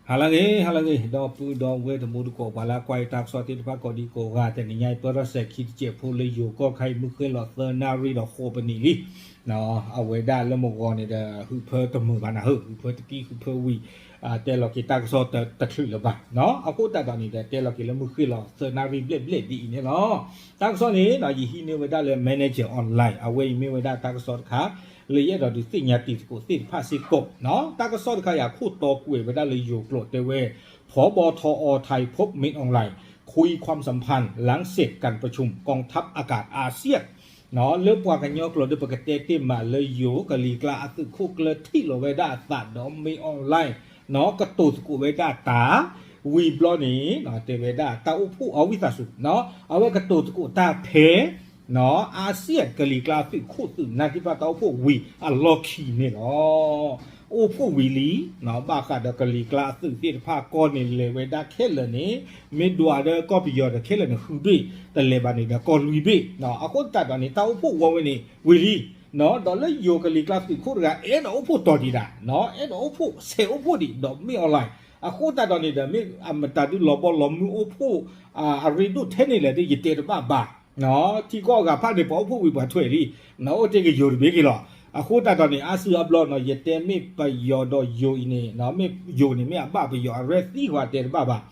ဟါလၢအဂ့ၤ ဟါလၢအဂ့ၤ ဒီပုၢ်ဒီဝဲၢ်တံၤသကိး ပှၤလၢကွၢ်ယတၢ်ကစီၣ်သ့ၣ်တဖၣ်ကိးဒံကိးဂၤ တနံၤညါအံၤ ပၢထီၣ်စဲၤခံတစဲးဖိလၢယိၤကီၢ်ခါအံၤ မုၢ်ဃ့ၢ်လီၤသၢနၣ်ရံၣ်ဒီးဃိးပနံးလံ. အဝဲဒၣ်လၢမုၢ်ဂီၤန့ၣ်ဒီး ဟုးဖၢတမုာ်ဘၣ်နၤဧၢ, ဟုးဖၢတကံ ဟုးဖၢဝံၤ တဲလီၤက့ၤတၢ်ကစီၣ်တချုးလၢၤဘၣ်. အဃိသတးဒီးန့ၣ်ဒီး တဲလီၤက့ၤလၢမုၢ်ဃ့ၢ်လီၤသၢနၣ်ရံၣ်ဘျဲၣ်ဘျဲၣ်ဒ်အံၤန့ၣ်လီၤ. တၢ်ကစီၣ်န့ၣ် ယဟံးန့ၢ်ဝဲဒၣ်လၢ Manager Online အဝဲအံၤမ့ၢ်ဝဲဒၣ်တၢ်ကစီၣ်တခါ လၢယအဲၣ်ဒိးဒုးသ့ၣ်ညါတံၤသကိးသ့ၣ်တဖၣ်စ့ၢ်ကီး. တၢ်ကစီၣ်တခါအံၤ အခိၣ်တီကွဲးဝဲဒၣ်လၢယိၤကျိာ်တဲဝဲ พบทอ ไทยพบมินออนไลน์ คุยความสัมพันธ์หลังเสร็จการประชุมกองทัพอากาศอาเซียน လၢပှၤကညီကျိာ်ဒီးပကတဲတ့ၢ်မးလၢယိၤကလံၤကျါအသုးခိၣ်ကျၢၢ်ထံၣ်လီၤဝဲဒၣ်အသးဒီး မင်းအောင်လှိုင် ကတိၤသကိးဝဲဒၣ်တၢ် ဝံၤဘျီန့ၣ် တဲဝဲဒၣ်တၢ်အိၣ်ဖှိၣ်အဝံသးစူၤ အဝဲကတိၤသကိးတၢ်ဖဲ အၤစံယၣ်ကလံၤကျါသုးခိၣ်သုးနၢ်သ့ၣ်တဖၣ်တၢ်အိၣ်ဖှိၣ်ဝံၤအလီၢ်ခံန့ၣ်လီၤ. အိၣ်ဖှိၣ်ဝံၤလံ ဘၣ်ဃးဒီးကလံၤကျါအသုးသ့ၣ်တဖၣ်ကီၢ်န့ၣ် လဲၤဝဲဒၣ်ခဲလၢာ်န့ၣ် မ့ၢ်ဒွးဒီးကီၢ်ပယီၤဒီးခဲလၢာ်န့ၣ် ဃုဘ့ၣ်, တလဲၤဘၣ်န့ၣ်ဒီးကီၢ်လွံၢ်ဘ့ၣ်. အဃိသတးဒီးန့ၣ် တၢ်အိၣ်ဖှိၣ်ဝီဝဲန့ၣ်ဝံၤလံ ဒီးလၢယိၤကလံၤကျါသုးခိၣ်တဂၤ အဲၣ်ဒိးအိၣ်ဖှိၣ်တီၤဒံးဒၣ်, အဲၣ်ဒိးအိၣ်ဖှိၣ်ဆဲးအိၣ်ဖှိၣ်ဒံးဒီး မင်းအောင်လှိုင် အဃိသတးဒီးန့ၣ်ဒီး မ့ၢ်အမတၤဒုးလီၤဘီလီၤမုၢ်အိၣ်ဖှိၣ် အရ့ဒိၣ်ထဲန့ၣ်လဲၣ်ဒီး ယတဲတဘၣ်ဘၣ်. ထံကီၢ်အဂၤဖၣ်န့ၣ် ပှၤအိၣ်ဖှိၣ်ဝံၤပှၤထွဲလံ, နအိၣ်တ့ၢ်ကယိၤတဘ့ၣ်က့ၤလီၤ. အဃိသတးဒီးန့ၣ် အါစုအါဘျီနီၤ ယတဲမ့ၢ်ပယီၤဒီးယိၤအံၤန့ၣ် မ့ၢ်ယိၤန့ၣ်မ့ၢ်အဘၣ်ပယီၤအရဲသံကွၢ်တဲတဘၣ်ဘၣ်.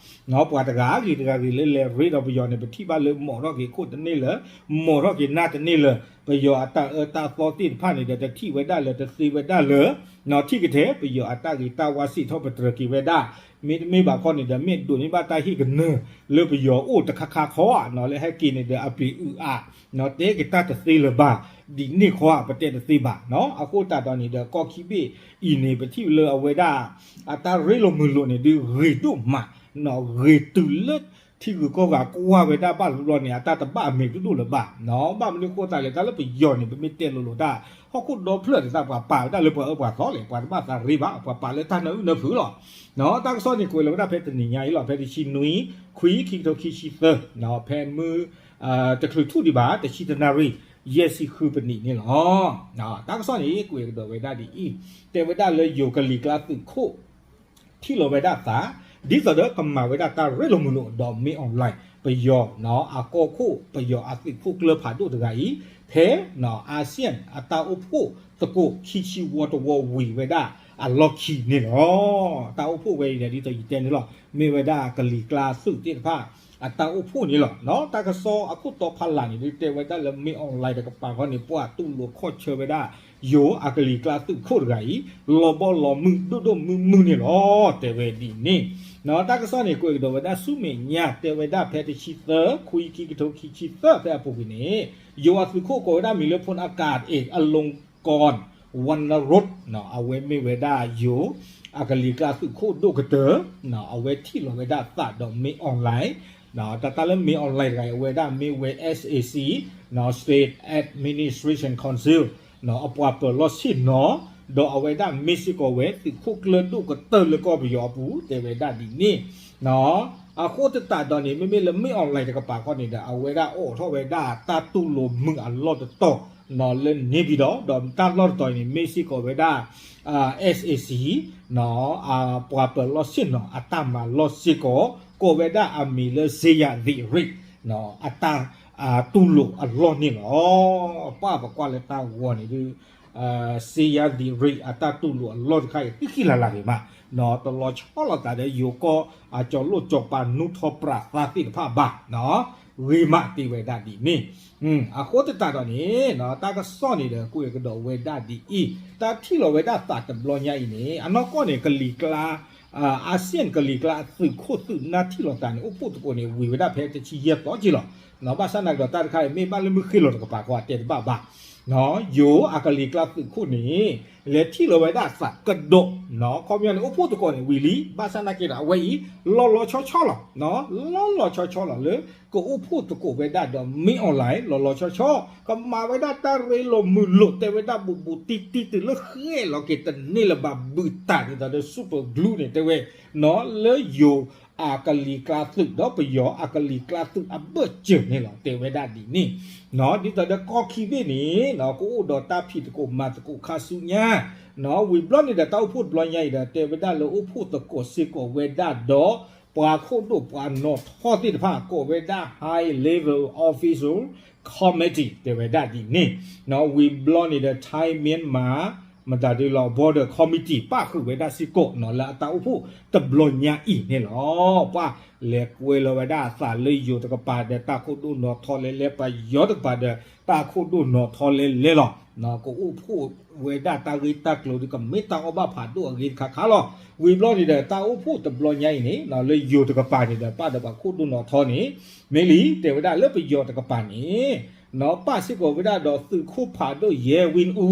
ပှၤတဂၤဂ့ၤတဂၤဂ့ၤလၢလဲၤရ့ဒီးပယီၤန့ၣ် ပထံၣ်ဘၣ်လၢမိာ်ထီၣ်က့ၤခိၣ်တန့ၢ်လၢၤ, မိာ်ထီၣ်က့ၤနၢ်တန့ၢ်လၢၤ, ပယီၤအတၢ်အၢတၢ်သီသ့ၣ်တဖၣ်န့ၣ်ဒီး တထံၣ်ဝဲဒၣ်လၢၤ တသ့ဝဲဒၣ်လၢၤ ထံၣ်ကထဲ ပယီၤအတၢ်ဂ့ၤတၢ်ဝါစံးထီၣ်ပတြၢၤက့ၤဝဲဒၣ်, မ့တမ့ၢ်ဘၣ်ခီန့ၣ်ဒီး မ့ၢ်ဒိးန့ၢ်ဘၣ်တၢ်ဟ့ၣ်ကနၢၤ လၢပယီၤအိၣ်တခါခါခီဧါနီၤ လၢဟဲက့ၤန့ၣ်ဒီးအပျံၤအုၣ်အါ တဲက့ၤတၢ်တသ့လၢၤဘၣ်, ဒ်န့ၣ်ခီဧါ ပတဲတသ့ဘၣ်နီၤ. အဃိသတးဒီးန့ၣ်ဒီး ကီၢ်ခံဘ့ၣ်အံၤန့ၣ် ပထံၣ်လၢအဝဲဒၣ် အတၢ်ရ့လိာ်မုာ်လိာ်န့ၣ်ဒုးဂ့ၤဒိၣ်မး, ဂ့ၤတုၤလၢထံဂုၤကီၢ်ဂၤကွၢ်ဝဲဒၣ်ဘၣ်တဘျီန့ၣ် အတၢ်တဘၣ်အမဲာ်ဒိၣ်ဒိၣ်လၢၤဘၣ်နီၤ. ဘၣ်မနုၤဃိသတးလဲၣ် တၢ်လၢပယီၤန့ၣ် ပမ့ၢ်တဲလိၤလိၤတၢ် ဟီၣ်ခိၣ်ဒီဖျၢၣ်န့ၣ် တၢ်ပှၤပာ်ဝဲဒၣ်လၢပှၤအၢပှၤသီလဲၣ်, ပှၤတဘၣ်သးရ့ဘၣ်, ပှၤပာ်လၢတၢ်နၢအုၣ်နၢဖုးလီၤ. တၢ်ကစီၣ်န့ၣ် ကွဲးလီၤဝဲဒၣ်ဖဲတနံၤညါအံၤလီၤ, ဖဲတဆံနွံ ခွံ ခံကထိခံဆံသၢ, ဖဲမုၢ် တချုးထူၣ်ဒံးဘၣ် တဆံတနၣ်ရံၣ် ယဲၢ်ဆံဃုပနံးန့ၣ်လီၤ. တၢ်ကစီၣ်န့ၣ် ကွဲးကဒီးဝဲဒၣ်ဒ်အံၤ, တဲဝဲဒၣ်လၢယိၤကလံၤကျါသုးခိၣ် ထံၣ်လီၤဝဲဒၣ်သး ဒ်သိးဒီးကမၤဝဲဒၣ်တၢ်ရ့လိာ်မုာ်လိာ်ဒီး မင်းအောင်လှိုင် ပယီၤအကီၢ်ခိၣ် ပယီၤအသုးခိၣ်ကျၢၢ်ဖးဒိၣ်တဂၤအံၤ ဖဲ အၤစံယၣ်အတၢ်အိၣ်ဖှိၣ်သကိးခံဆံဝီတဝီဝံၤဝဲဒၣ်အလီၢ်ခံန့ၣ်လီၤ. တၢ်အိၣ်ဖှိၣ်ဝဲအံၤန့ၣ် ဒ်သိးယတဲန့ၣ်လီၤ, မ့ၢ်ဝဲဒၣ်ကလံၤကျါသုးသ့ၣ်တဖၣ် အတၢ်အိၣ်ဖှိၣ်န့ၣ်လီၤ. တၢ်ကစီၣ်အခိၣ်တီဖးလၢ်န့ၣ် ဒုးတဲဝဲဒၣ်လၢ မင်းအောင်လှိုင် တကပၤဃီန့ၣ် ပှၤတူၢ်လိာ်ခီၣ်ဆၢဝဲဒၣ် ယိၤအကလံၤကျါသုးခိၣ်တဂၤအံၤ လီၤဘီလီၤမုၢ်ဒိၣ်ဒိၣ်မုၢ်မုၢ်န့ၣ်လီၤ. တဲဝဲဒ်န့ၣ် တၢ်ကစီၣ်န့ၣ် ကွဲးကဒီးဝဲဒၣ်ဆူမဲာ်ညါ တဲဝဲဒၣ်ဖဲတဆံသၢ ခွံ ခံကထိခံဆံသၢ ဖဲအပူၤကွံာ်န့ၣ် ယိၤအသုးခိၣ်ကိးဝဲဒၣ်မံၤလၢ พลอากาศเอก อลงกรณ์ วรรณรส အဝဲမ့ၢ်ဝဲဒၣ်ယိၤ အကလံၤကျါသုးခိၣ်ဒိၣ်ကတၢၢ် အဝဲထံၣ်လီၤဝဲဒၣ်သးဒီး မင်းအောင်လှိုင် တၢ်တၢ်လၢ မင်းအောင်လှိုင် တဂၤအံၤ အဝဲဒၣ်မ့ၢ်ဝဲ SAC State Administration Council အပှၤပၢၤလီၢ်ဆ့ၣ်နီၤ ဒီးအဝဲဒၣ်မ့ၢ်စ့ၢ်ကီးဝဲ သုးခိၣ်ကျၢၢ်ဒိၣ်ကတၢၢ်လၢကီၢ်ပယီၤအပူၤ တဲဝဲဒၣ်ဒ်န့ၣ် အဃိသတးဒီးန့ၣ် မ့မ့ၢ်လၢ မင်းအောင်လှိုင် တကပၤဃီန့ၣ်ဒီး အဝဲဒၣ်အိးထီၣ်ဝဲဒၣ်တၢ်တူၢ်လိာ်မုာ်အလီၢ်တတီၤ လၢ နေပြည်တော် ဒီးတၢ်လီၢ်တတီၤန့ၣ် မ့ၢ်စ့ၢ်ကီးဝဲဒၣ် SAC ပှၤပၢၤလီၢ်ဆ့ၣ်နီၤအတၢ်မၤလီၢ်စ့ၢ်ကီး ကိးဝဲဒၣ်အမံၤလၢ ဇေယျသီရိ အတၢ်တူၢ်လိာ်အလီၢ်န့ၣ်လီၤ. ပှၤပကွၢ်လၢတၢ်ဂီၤန့ၣ်ဒုး ဇေယျသီရိ အတၢ်တူၢ်လိာ်အလီၢ်တခါအံၤ ဃံဃံလၤလၤဒံးမး တလီၤဆီလိာ်သးဒီးယိၤကီၢ်အကၠီၤလိၣ်ကၠီၤပၤနူထီၣ်ပြးသးသ့ၣ်တဖၣ်ဘၣ် ဂ့ၤမးတ့ၢ်ဝဲဒၣ်ဒ်န့ၣ် အဃိသတးဒီးန့ၣ် တၢ်ကစီၣ်န့ၣ်ဒီး ကွဲးကဒီးဝဲဒၣ်ဒ်အံၤ တၢ်ထံၣ်လီၤဝဲဒၣ်သးတဘျီညါအံၤန့ၣ် အနီၢ်ကီၢ်န့ၣ် ကလံၤကျါ အၤစံယၣ်ကလံၤကျါအသုးခိၣ်သုးနၢ်ထံၣ်လီၤသးန့ၣ် အိၣ်ဖှိၣ်သကိးန့ၣ် ဝံၤဝဲဒၣ်ဖဲတဆံယဲၢ်သီက့ၤလီၤ. ဘၣ်ဆၣ်သနာ်က့ဒီးတၢ်တခါအံၤ မ့ၢ်ဘၣ်လၢမုၢ်ဃ့ၢ်လီၤတကပၤဃီအတဲတဘၣ်ဘၣ် ယိၤအကလံၤကျါသုးခိၣ်န့ၣ် လဲၤထံၣ်လီၤဝဲဒၣ်သးကဒီး ခီပညီန့ၣ် အိၣ်ဖှိၣ်သကိးန့ၣ်ဝံၤလံ ဘၣ်ဆၣ်သနာ်က့ဒီး အဝဲအံၤ လီၤလီၤဆီဆီလီၤ လီၤလီၤဆီဆီလီၤလၢ ကအိၣ်ဖှိၣ်သကိးဝဲဒၣ်ဒီး မင်းအောင်လှိုင် လီၤလီၤဆီဆီ ကမၤဝဲဒၣ်တၢ်ရ့လိာ်မုာ်လိာ်တဲဝဲဒၣ်ဘူးဘူးတံၢ်တံၢ်တုၤလၢဃဲလီၤက့ၤတန့ၢ်လၢၤဘၣ် ဘုးတၢ်ဒ်သိးဒီး super glue န့ၣ်တဲဝဲ လၢယိၤ အကလံၤကျါသုး ဒီးပယီၤအကလံၤကျါသုးအဘၢၣ်စၢၤန့ၣ်လီၤ တဲဝဲဒၣ်ဒ်န့ၣ်. ဒ်သိးဒီးကီၢ်ခံဘ့ၣ်န့ၣ် ကအိၣ်ဒီးတၢ်ဖံးသကိးမၤသကိးခါဆူညါ ဝံၤဘျီန့ၣ်ဒီး တၢ်အိၣ်ဖှိၣ်တဘျီညါအံၤဒီး တဲဝဲဒၣ်လၢအိၣ်ဖှိၣ်သကိးစ့ၢ်ကီးဝဲဒၣ်ဒီး ပှၤခိၣ်ဒိၣ်ပှၤနီၢ်ထီသ့ၣ်တဖၣ် ကိးဝဲဒၣ် High Level Official Committee တဲဝဲဒၣ်ဒ်န့ၣ်. ဝံၤဘျီန့ၣ်ဒီး Thai Myanmar မတၤဒုလီၤ Border Committee ပၣ်ဃုာ်ဝဲဒၣ်စ့ၢ်ကီးနီၤ လၢအတၢ်အိၣ်ဖှိၣ်တဘျီညါအံၤန့ၣ်လီၤ. ပှၤလဲၤကွဲလီၤဝဲဒၣ်အသးလၢယိၤတကပၤဒီး တၢ်ခိၣ်ဒိၣ်နီၢ်ထီလဲၤလဲၤ ပယီၤတကပၤဒီး တၢ်ခိၣ်ဒိၣ်နီၢ်ထီလဲၤလဲၤလီၤ. ကအိၣ်ဖှိၣ်ဝဲဒၣ်တၢ်ဂ့ၢ်တၢ်ကျိၤဒီး ကမ့ၢ်တၢ်အီၣ်ဘၣ်ဖးဒိၣ်အဂ့ၤတခါခါလီၤ. ဝံၤဘျီန့ၣ်ဒီး တၢ်အိၣ်ဖှိၣ်တဘျီညါအံၤန့ၣ် လၢယိၤတကပၤန့ၣ်ဒီး ပၣ်ဒီးပှၤခိၣ်ဒိၣ်နီၢ်ထီန့ၣ် မ့ၢ်လံ တဲဝဲဒၣ်လၢပယီၤတကပၤန့ၣ် ပၣ်စ့ၢ်ကီးဝဲဒၣ်ဒီးသုးခိၣ်ဖးဒိၣ် ယဲၢ်ဝ့ၣ်အူ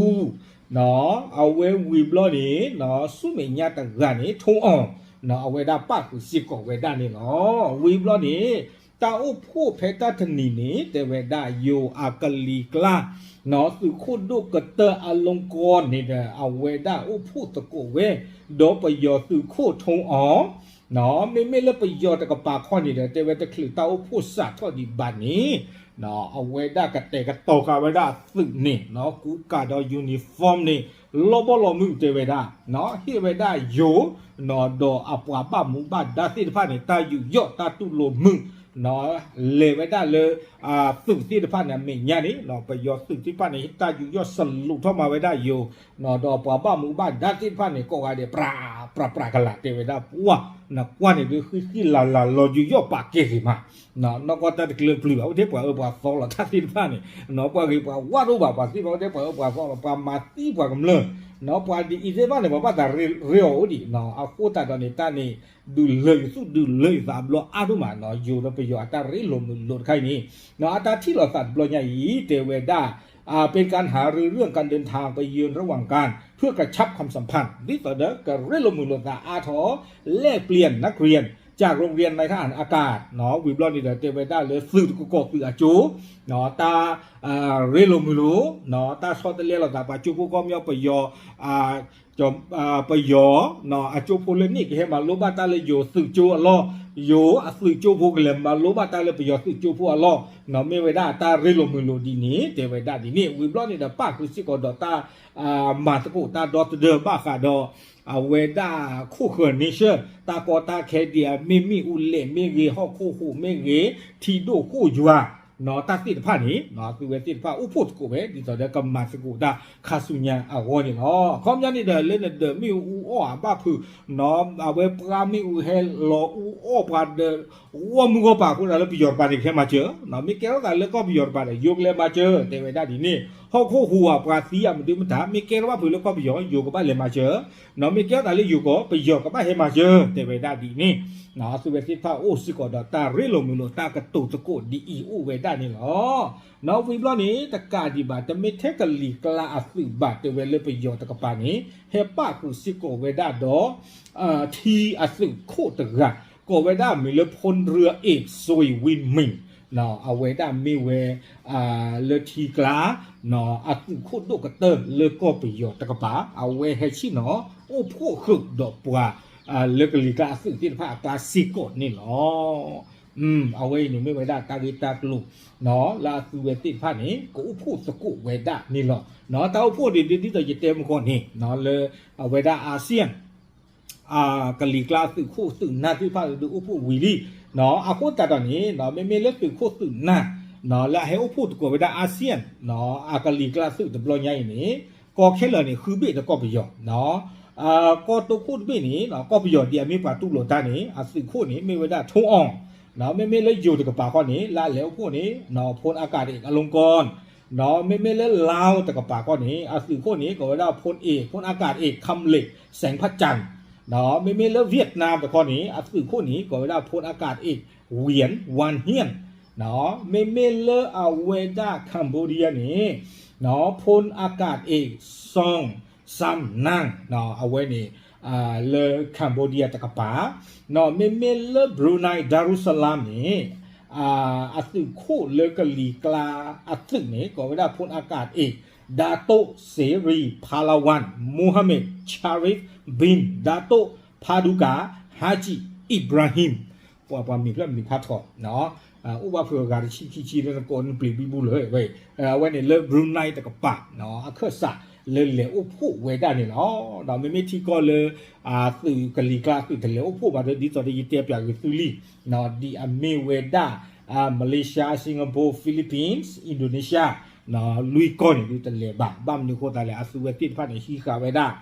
အဝဲဝံၤဘျီန့ၣ် ဆူမဲာ်ညါတဂၤန့ၣ် ထိၣ်အီၣ် အဝဲဒၣ်ပၣ်ဃုာ်စ့ၢ်ကီးဝဲဒၣ်န့ၣ်လီၤ. ဝံၤဘျီန့ၣ် တၢ်အိၣ်ဖှိၣ်ဖဲတၢ်တနံၤန့ၣ် တဲဝဲဒၣ်ယိၤအကလံၤကျါ သုးခိၣ်ဒိၣ်ကတၢၢ်အလီၢ်ကီၢ်န့ၣ်ဒီး အဝဲဒၣ်အိၣ်ဖှိၣ်သကိးဝဲ ဒီးပယီၤသုးခိၣ်ထိၣ်အီၣ် မ့မ့ၢ်လၢပယီၤတကပၤခီန့ၣ်ဒီး တဲဝဲတချုးတၢ်အိၣ်ဖှိၣ်စးထီၣ်ဒံးဘၣ်န့ၣ် အဝဲဒၣ်ကတဲာ်ကတီၤဃာ်ဝဲဒၣ်အသုးန့ၣ် ကူကၤဒီး uniform န့ၣ် လီၤဘီလီၤမုၢ်တဲဝဲဒၣ် ဟ့ၣ်ဝဲဒၣ်ယိၤ ဒီးအပှၤဘၣ်မူဘၣ်ဒါသ့ၣ်တဖၣ်န့ၣ် တၢ်ယူးယီၣ်တၢ်တူၢ်လိာ်မုာ် လဲၤဝဲဒၣ်လၢ သုးသ့ၣ်တဖၣ်န့ၣ် အမဲာ်ညါန့ၣ် ပယီၤသုးသ့ၣ်တဖၣ်န့ၣ် တၢ်ယူးယီၣ်စလူးထီၣ်မၤဝဲဒၣ်ယိၤ ဒီးပှၤဘၣ်မူဘၣ်ဒါသ့ၣ်တဖၣ်န့ၣ် ကိးဂၤဒဲး ပြးပြးပြးကလာ်တဲဝဲဒၣ် ပှၢ် နကွၢ်န့ၣ်ဒုး ဃံဃံလၤလၤလီၤယူးယီၣ်ပာ်ကဲဂ့ၤမး နီၢ်ကီၢ်တၢ်တကျၢၤပျုၤဘၣ် အိၣ်ထဲပှၤအၢပှၤသီလီၤ တၢ်သ့ၣ်တဖၣ်န့ၣ် ပှၤဂ့ၤပှၤဝါတအိၣ်ဘၣ် ပှၤသ့ၣ်တဖၣ်အိၣ်ထဲပှၤအၢပှၤသီလီၤ ပှၤမၤသံပှၤကမျၢၢ် ပှၤဒ်အံၤသ့ၣ်တဖၣ်န့ၣ် ပှၤဘၣ်သးရ့အီၤအိၣ်ဒံး အဃိသတးဒီးန့ၣ် တၢ်န့ၣ် ဒုးလၢယသူၣ်ဒုးလၢယသးဘျီအါဒိၣ်မး ယိၤဒီးပယီၤအတၢ်ရ့လိာ်မုာ်လိာ်တခါအံၤန့ၣ် အတၢ်ထံၣ်လိာ်သးတဘျီညါအံၤ တဲဝဲဒၣ် เป็นการหารือเรื่องการเดินทางไปเยือนระหว่างกัน เพื่อกระชับความสัมพันธ์ ဒ်သိးဒီးကရ့လိာ်မုာ်လိာ်သးအါထီၣ် แลกเปลี่ยนนักเรียนจากโรงเรียนนายทหารอากาศ ဝံၤဘျီန့ၣ်ဒီး တဲဝဲဒၣ်လၢသုးတကီၢ်သုးအကၠိ တၢ်ရ့လိာ်မုာ်လိာ် တၢ်ဆီတလဲလိာ်သး ပှၤကၠိဖိကီၢ်ပယီၤ ပယီၤ အကၠိဖိလၢန့ၣ်ကဟဲမၤလိဘၣ်တၢ်လၢယိၤသုးကၠိအလီၢ်, ယိၤအသုးကၠိဖိကလဲၤမၤလိဘၣ်တၢ်လၢပယီၤသုးကၠိဖိအလီၢ်, မ့ၢ်ဝဲဒၣ်တၢ်ရ့လိာ်မုာ်လိာ်ဒ်န့ၣ် တဲဝဲဒၣ်ဒ်န့ၣ်. ဝံၤဘျီန့ၣ်ဒီး ပၣ်ဃုာ်စ့ၢ်ကီးဒီးတၢ် မၤသကိးတၢ်ဒီသဒၢဘၣ်ဃးဒီး အဝဲဒၣ်ခိၣ်ဃၢၤန့ဆၢၣ် တၢ်ကီတၢ်ခဲဒ်အမ့ၢ်မ့ၣ်အူလဲၣ်မ့ၢ်ဂ့ၤ ဟီၣ်ခိၣ်ဟူးမ့ၢ်ဂ့ၤ ထံဒိၣ်ခိၣ်ယွၤ တၢ်သ့ၣ်တဖၣ်န့ၣ် သုဝဲသ့ၣ်တဖၣ်အိၣ်ဖှိၣ်သကိးဝဲ ဒ်သိးဒီးကမၤသကိးတၢ်ခါဆူညါအဂီၢ်န့ၣ်လီၤ. အခီပညီန့ၣ်ဒီး လၢနဒၢးမ့ၣ်အူအူအီၣ်အဘၣ်ဖုး အဝဲပှၤမ့ၣ်အူဟဲလီၤအူအီၣ်ပှၤဒီး ဂီၢ်မုၢ်ဂီၢ်ပၤအဃိသတးလၢပယီၤတကပၤန့ၣ် ကဟဲမၤစၢၤ, မ့ၢ်ကဲထီၣ်သးလၢကီၢ်ပယီၤတကပၤဒီး ယိၤကလဲၤမၤစၢၤ တဲဝဲဒၣ်ဒ်န့ၣ်. ဟီၣ်ခိၣ်ဟူးအပှၤသံအမနုၤမတၤ မ့ၢ်ကဲထီၣ်ဘၣ်ဖုးလၢကီၢ်ပယီၤ ယိၤကဘၣ်လဲၤမၤစၢၤ, မ့ၢ်ကဲထီၣ်သးလၢယိၤကီၢ် ပယီၤကဘၣ်ဟဲမၤစၢၤ တဲဝဲဒၣ်ဒ်န့ၣ်. သုဝဲသ့ၣ်တဖၣ်အိၣ်စ့ၢ်ကီးဒီးတၢ်ရ့လိာ်မုာ်လိာ် တၢ်ကတိၤသကိးဒ်အံၤအိၣ်ဝဲဒၣ်န့ၣ်လီၤ. နီၢ်ဝံၤဘျီန့ၣ် တကးဒံးဘၣ် တမ့ၢ်ထဲကလံၤကျါအသုးဘၣ် တဲဝဲလၢပယီၤတကပၤန့ၣ် ဟဲပၣ်ဃုာ်စ့ၢ်ကီးဝဲဒၣ်ဒီး ထံအသုးခိၣ်တဂၤ ကိးဝဲဒၣ်မံၤလၢ พลเรือเอก ဆွေဝင်းမင်း အဝဲဒၣ်မ့ၢ်ဝဲ လၢထံကျါ အသုးခိၣ်ဒိၣ်ကတၢၢ်လၢကီၢ်ပယီၤတကပၤ အဝဲဟဲဆ့ၣ်နီၤ အိၣ်ဖှိၣ်ဃုာ်ဒီးပှၤ လၢကလံၤကျါအသုးသ့ၣ်တဖၣ်အကျါစ့ၢ်ကီးန့ၣ်လီၤ. အဝဲအံၤန့ၣ်မ့ၢ်ဝဲဒၣ်တၢ်ဂ့ၢ်တၢ်ကျိၤ လၢအသုဝဲသ့ၣ်တဖၣ်န့ၣ် ကအိၣ်ဖှိၣ်သကိးဝဲဒၣ်န့ၣ်လီၤ. တၢ်အိၣ်ဖှိၣ်န့ၣ် ဒ်သိးယတဲမုၢ်ဂီၢ်န့ၣ် လၢအဝဲဒၣ် ASEAN ကလံၤကျါသုးခိၣ်သုးနၢ်သ့ၣ်တဖၣ်ဒုးအိၣ်ဖှိၣ်ဝံၤလံ. အဃိသတးဒီးန့ၣ် မ့မ့ၢ်လၢသုးခိၣ်သုးနၢ် လၢအဟဲအိၣ်ဖှိၣ်သကိးဝဲဒၣ် ASEAN အကလံၤကျါသုးတဘျီညါအံၤန့ၣ် ကီခဲလၢာ်န့ၣ် ဃုဘ့ၣ်ဒီးကီၢ်ပယီၤ ကီၢ်တိခိၣ်တဘ့ၣ်န့ၣ် ကီၢ်ပယီၤဒ်အမ့ၢ်ပှၤတူၢ်လိာ်တၢ်န့ၣ် အသုးခိၣ်န့ၣ် မ့ၢ်ဝဲဒၣ်ထိၣ်အီၣ်, မ့မ့ၢ်လၢယိၤတကပၤဃီန့ၣ် လၢအလဲၤအိၣ်ဖှိၣ်န့ၣ် พลอากาศเอก อลงกรณ์, မ့မ့ၢ်လၢ Laos တကပၤဃီန့ၣ် အသုးခိၣ်န့ၣ် ကိးဝဲဒၣ် พลเอก พลอากาศเอก คำเหล็ก แสงพระจันทร์, မ့မ့ၢ်လၢ Vietnam တခီန့ၣ် အသုးခိၣ်န့ၣ် ကိးဝဲဒၣ် พลอากาศเอก Nguyen Van Hien, မ့မ့ၢ်လၢအဝဲဒၣ် Cambodia န့ၣ် พลอากาศเอก Son Sam Nang အဝဲန့ၣ် လၢ Cambodia တကပၤ, မ့မ့ၢ်လၢ Brunei Darussalam န့ၣ် အသုးခိၣ်လၢကလံၤကျါအသုးန့ၣ် ကိးဝဲဒၣ် พลอากาศเอก Datuk Seri Pahlawan Mohammed Sharif bin Datuk Paduka Haji Ibrahim ပှၤ ပှၤမ့ၢ်ဖျၢၣ်မ့ၢ်ဖးထီၣ် အိၣ်ဘၣ်ဖုးအဂၤတဆံခံဆံလၢနကိးနပျံၤဘံဘူလၢၤဝဲ အဝဲန့ၣ်လၢ Brunei တကပၤ အခၢၣ်စးလၢလဲၤအိၣ်ဖှိၣ်ဝဲဒၣ်န့ၣ်လီၤ. ဒီးမ့မ့ၢ်ထံကီၢ်လၢ သုးကလံၤကျါ သုးတလဲၤအိၣ်ဖှိၣ်ဘၣ်ဒီး ဒ်သိးဒီးယတဲပၠးဂ့ၤသုလံ ဒ်အမ့ၢ်ဝဲဒၣ် Malaysia, Singapore, Philippines, Indonesia လွံၢ်ကီၢ်န့ၣ်ဒုးတလဲၤဘၣ်. ဘၣ်မနုၤအဃိသတးလဲၣ် အသုးဝဲသ့ၣ်တဖၣ်န့ၣ် ဟံးဃာ်ဝဲဒၣ်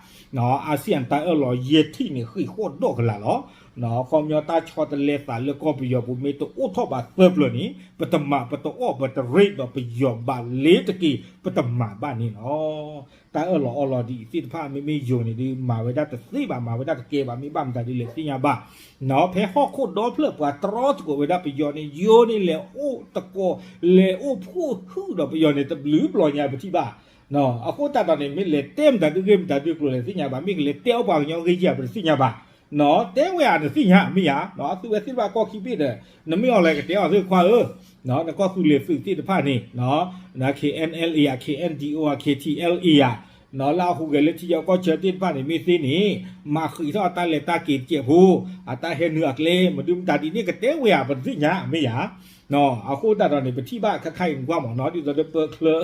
ASEAN တၢ်အၢၣ်လီၤယဲၢ်ထံၣ်န့ၣ် ဃ့ၢ်ဃီၣ်ဒီၣ်ကလာ်လီၤ. ခီပညီတၢ်ဆီတလဲသးလၢကီၢ်ပယီၤပူၤ မ့ၢ်တအိၣ်ထီၣ်ဘၣ်သၢပျၢၤန့ၣ် ပတမၤပတအီၣ်ပတရ့ဒီးပယီၤဘၣ်လ့ၤတက့ၢ် ပတမၤဘၣ်န့ၣ်လီၤ. တၢ်အၢၣ်လီၤအီလီၤဒ်အံၤသ့ၣ်တဖၣ် မ့မ့ၢ်ယိၤန့ၣ်ဒုး မၤဝဲဒၣ်တသ့ဘၣ် မၤဝဲဒၣ်တကဲဘၣ် မ့ၢ်ဘၣ်မတၤဒ်လဲၣ်သ့ၣ်ညါဘၣ် ဖဲဟီၣ်ခိၣ်ဒီဖျၢၣ်ပှၤတြီသကိးဝဲဒၣ်ပယီၤန့ၣ် ယိၤန့ၣ်လဲၤအိၣ်သကိး လဲၤအိၣ်ဖှိၣ်ဟုၣ်ဒီးပယီၤန့ၣ် တဘျုးဘျီညါပထံၣ်ဘၣ်. အဃိသတးဒီးန့ၣ် မ့ၢ်လဲၤတဲမတၤဒုဂ့ၢ်မတၤဒုကျိၤလဲၣ်သ့ၣ်ညါဘၣ် မ့ၢ်ကလဲၤတဲအီၣ်ပှၤကညီဂ့ၢ်ယၤပတသ့ၣ်ညါဘၣ်. တဲဝဲဧါတသ့ၣ်ညါမ့ၢ်ဧါ အသုးဝဲသ့ၣ်တဖၣ်ကီၢ်ခံဘ့ၣ်ဒီး နမ့ၢ်အီၤလဲၤကတဲအီၤသ့ၣ်ခွါဧၢ နကီၢ်သူလ့ၤသုးသ့ၣ်တဖၣ်န့ၣ် KNLA ဧါ KNDO ဧါ KTLA ဧါ လၢအဟူးဂဲၤလၢထံကီၢ်ကီၢ်ဆၢသ့ၣ်တဖၣ်န့ၣ် မ့ၢ်သ့န့ၣ် မၤဃံးထီၣ်အတၢ်လဲၤတၢ်က့ၤတစဲးဖိ အတၢ်ဟဲနုာ်အကျဲ မဒုမတၤဒ်န့ၣ် ကတဲဝဲဧါ ပတသ့ၣ်ညါမ့ၢ်ဧါ. အဃိသတးဒီးန့ၣ် ပထံၣ်ဘၣ်ခဲခါအံၤကွၢ်မးနီၤ ဒ်သိးဒီးပၢချၢ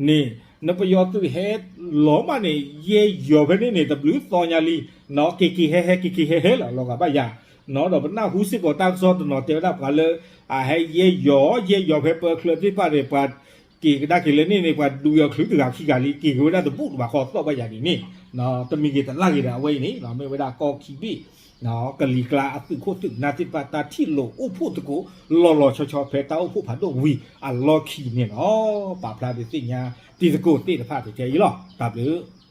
န့ၣ် နပယီၤသုးဟဲလီၤမးန့ၣ် ယဲၢ်ယီၤဖဲန့ၣ်န့ၣ် တဘျုးသီညါလံ က့ၤက့ၤဟဲဟဲ က့ၤက့ၤဟဲဟဲလီၤ လီၤဂာ်ဘၣ်ယၤ ဒီးပနၢ်ဟူစ့ၢ်ကီးတၢ်ကစီၣ်တနီၤတဲဝဲဒၣ်ပှၤလၢ အဟဲယဲၢ်ယီၤ ယဲၢ်ယီၤဖဲပၢချၢသ့ၣ်တဖၣ်န့ၣ် ပှၤက့ၤကဒါက့ၤလၢန့ၣ်န့ၣ် ပှၤဒုးအီၤချုးတဂၤခံဂၤလံ က့ၤက့ၤဝဲဒၣ်တဘူၣ်တဘၣ်ဃီသီၣ်ဘၣ်ယၤဒ်န့ၣ် တမံၤဂ့ၤတလၢ်ဂ့ၤဒီးအဝဲအံၤန့ၣ် မ့ၢ်ဝဲဒၣ်ကီၢ်ခံဘ့ၣ် ကလံၤကျါအသုးခိၣ်သုးနၢ်သ့ၣ်တဖၣ် တၢ်ထံၣ်လိာ်အိၣ်ဖှိၣ်သကိး လီၤလီၤဆီဆီဖဲတၢ်အိၣ်ဖှိၣ်ဖးဒိၣ်ဝံၤအလီၢ်ခံန့ၣ်လီၤ. ပာ်ဖျါဒုးသ့ၣ်ညါတံၤသကိးသ့ၣ်တဖၣ်တကဲအံၤလီၤ. တၢ်ဘျုး